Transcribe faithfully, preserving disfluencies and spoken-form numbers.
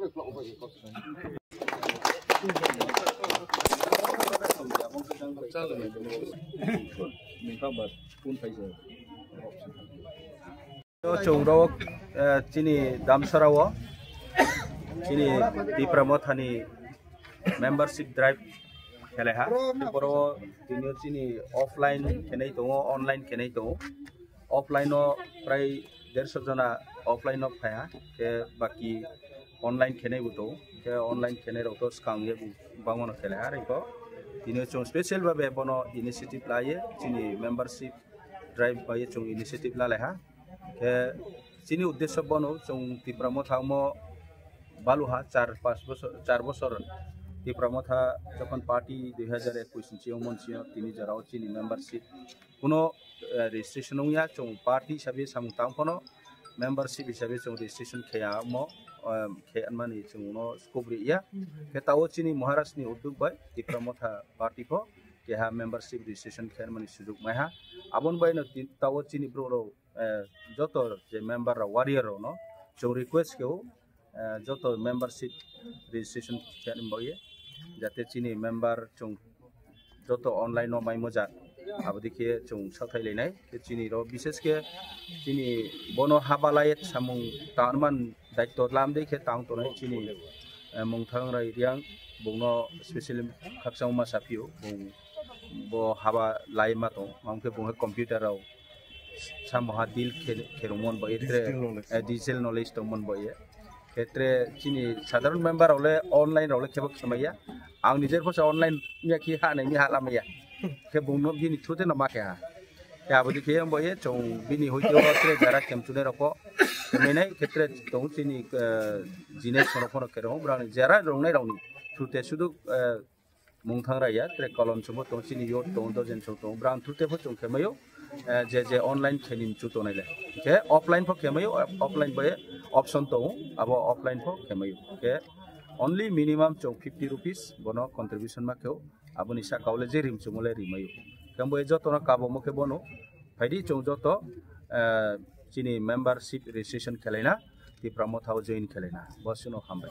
Chwng rok, eh, chini Damsara o chini Tipra Mothani membership drive khelai ha. Boro tini chini offline khenai tongo, online khenai tongo. Offline o prai derso jona offline o phaiha, khe baki online khenai bo tongo. Khe online khenai rok to swkang ye bangmano khelai ha rikho. Tini chwng special babe bono initiative laiye, chini membership drive bai chwng initiative lalai ha. Khe chini uddesho bono chwng Tipra Motha omo balu ha char pas bosor, char bosor Tipra Motha jokhon party dui hajar ekush ni siyong mon siyong tini jorao chini membership kuno, eh, registration wngya, chwng party hisabe samung tang phano membership hisabe chwng registration kheya omo, eh, khe mani chwng no scope riya. Khe tao chini Maharaj ni udduk bai Tipra Motha party pho keha membership registration khe mani sujuk maiha. Aboni bai no ti-, tao chini borok rok, eh, joto je member rok warrior rok no chwng request khe o, eh, joto membership registration khe ni bagwi, jate chini member chwng joto online no mai mojak, abo dikhe chwng sathai lainai. Khe chini ro bishes khe chini bono haba lai samung tanman daityo lam de khe tang tonai chini, eh, Mungthang Rai Riang, bungno specially khakchangma saphiyo, bung bo haba lai ma tong, mangkhe bung computer rok samo ha deal khe-, kherungmon bo ye tre, digital knowledge, eh, digital knowledge tongmon bo ye. Khe tre chini sadharon member rok le online rok le khebo khemaya. Ang nijer phosa online ya khi ha nai mi ha lamaya. Khe bung no bini thute no ma khe ha. Khe abo di khe bo ye chwng bini hoite o tre jara khem chune rok ko. Khemai nai khe tre tong chini, eh, jine sono phono khe rong brang jara rong nai rong ni thute sudu, eh, Mungthang Rai ya, tre kolom chumbo tong chini yo tong dojen chong tong, brang thute pho chong khemayo, eh, je je online kheni chu tonai le. Khe offline pho khemayo, offline bai option tong, abo offline pho khemayo. Khe only minimum chong fifty rupees bono contribution ma kheo, aboni saka ole je rim chumo le rimayo. Khe bo joto no kabo mo khe bono, phaidi chong joto, eh, chini membership registration khelaina, Tipra Motha o join khelaina. Bo suno hambai.